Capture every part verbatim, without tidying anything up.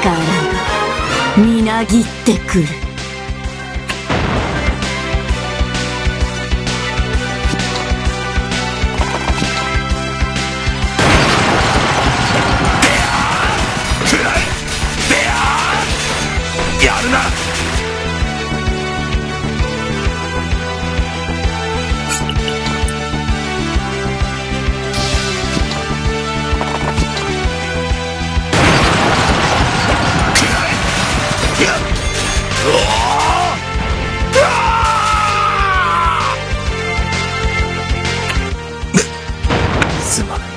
力がみなぎってくる。やるな。すまない。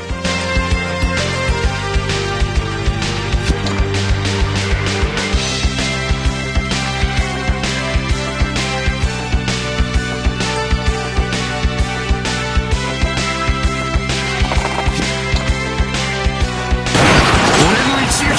俺の一撃。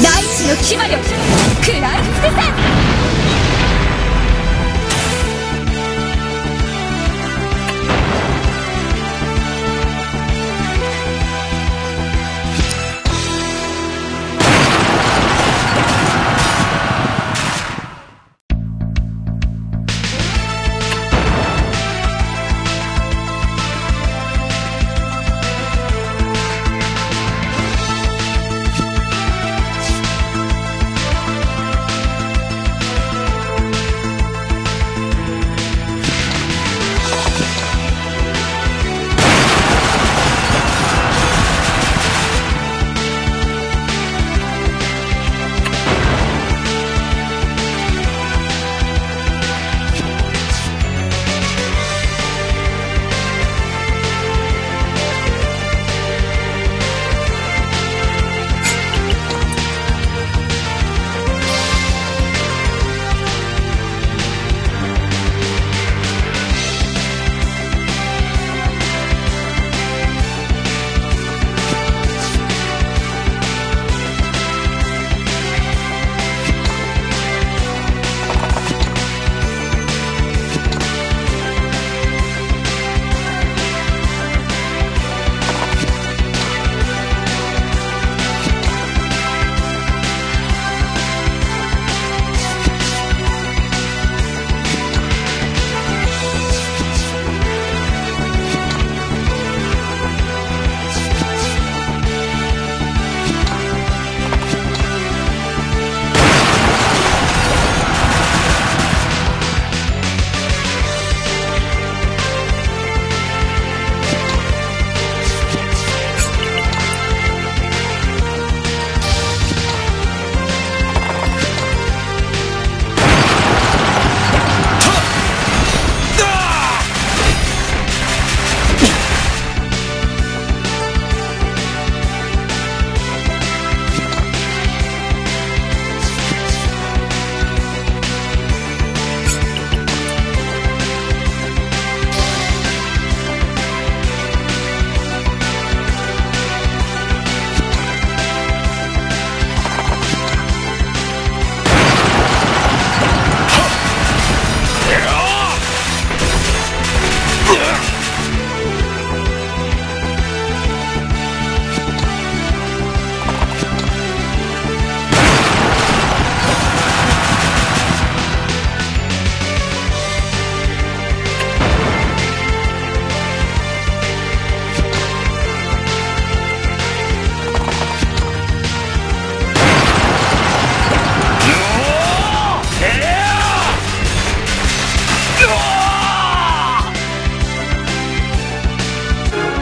大地の牙よ、食らい尽くせ。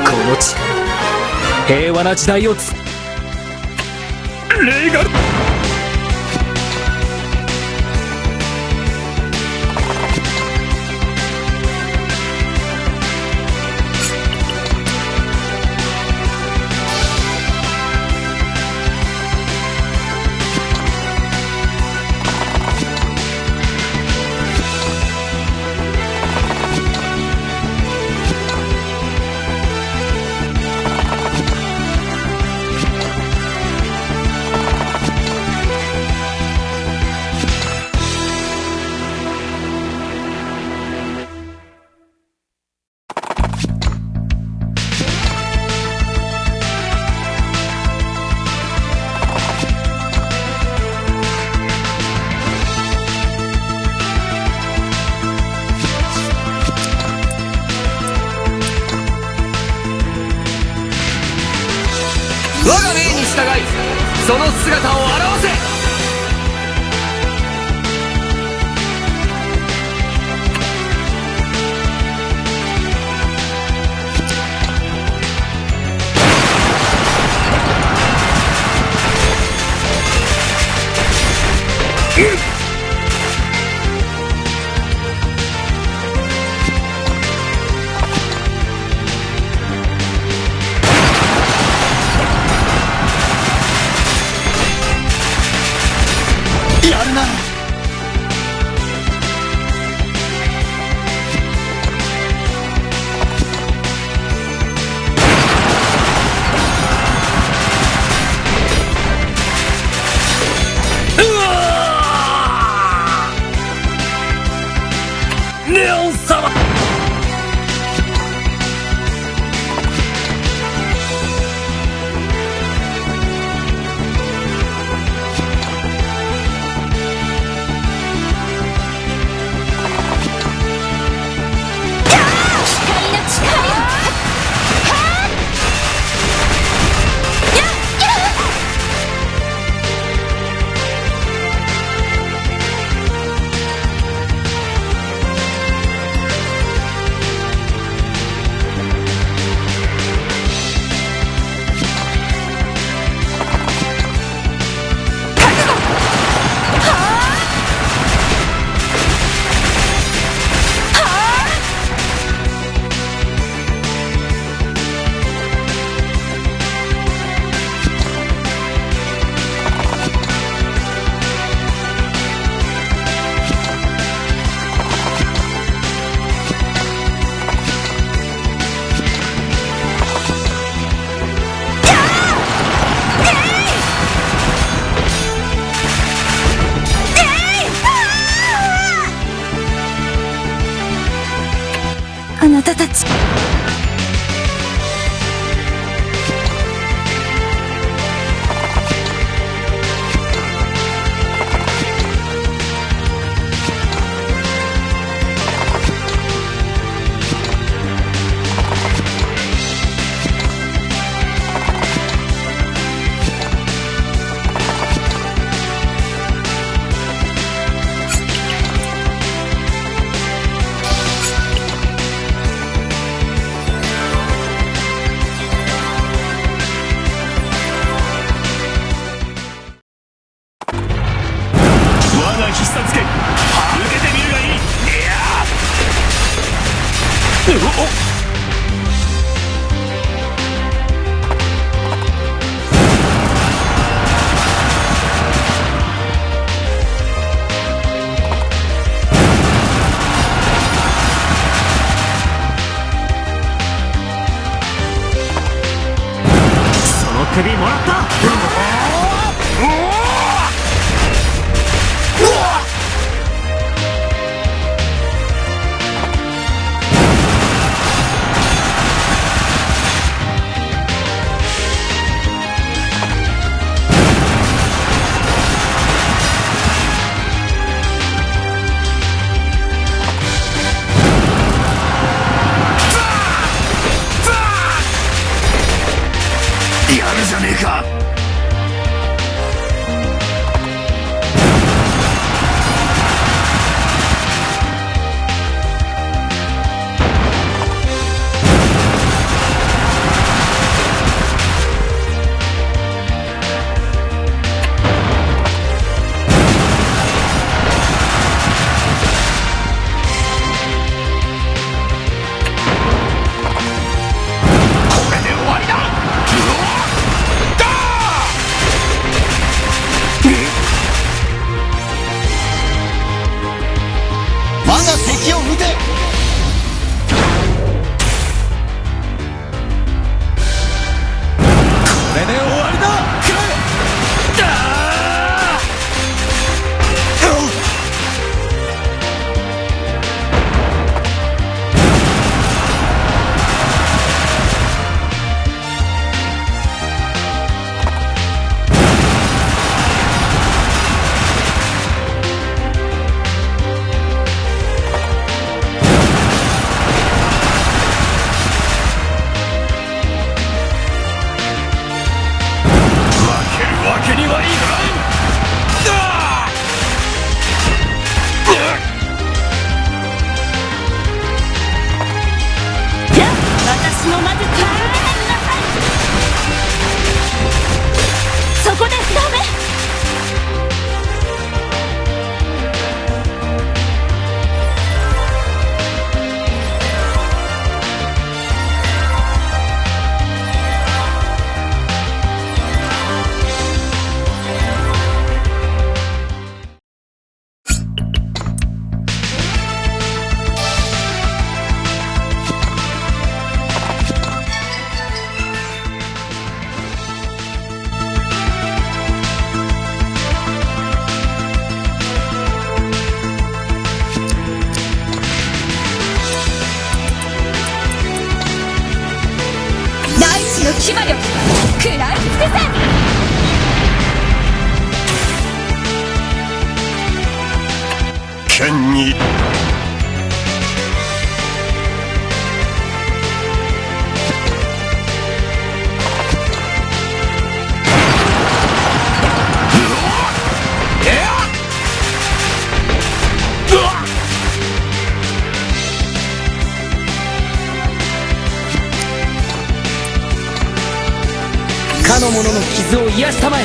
この地、平和な時代をつ、レイガル。我が命に従い、その姿を現せ。やるな。うわー！ネオン様！光の力よ！あなたたち。我が必殺拳、受けてみるがいい。いやー！うおっ！その首もらった！やるじゃねえか。じゃあ、私の魔術を受けてみなさい。そこでダメ。大地の牙よ、食らい尽くせ。かの者の傷を癒したまえ。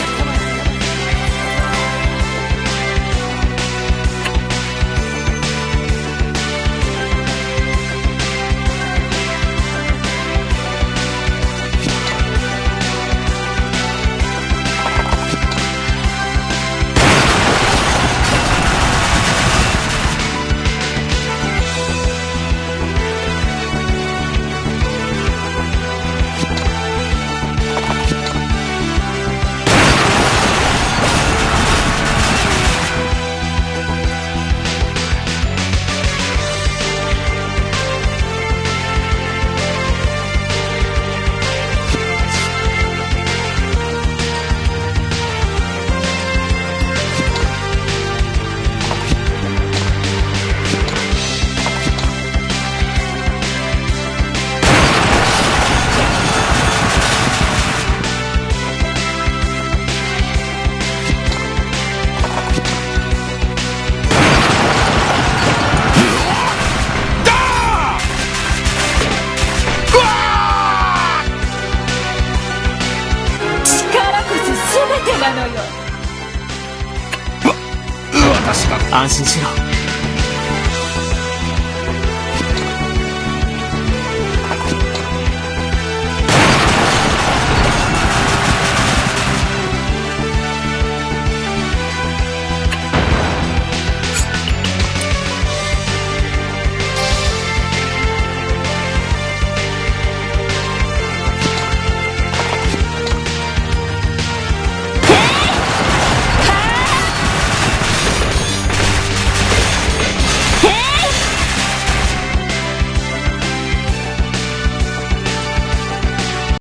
力こそ全てなのよ。わ、私が。安心しろ。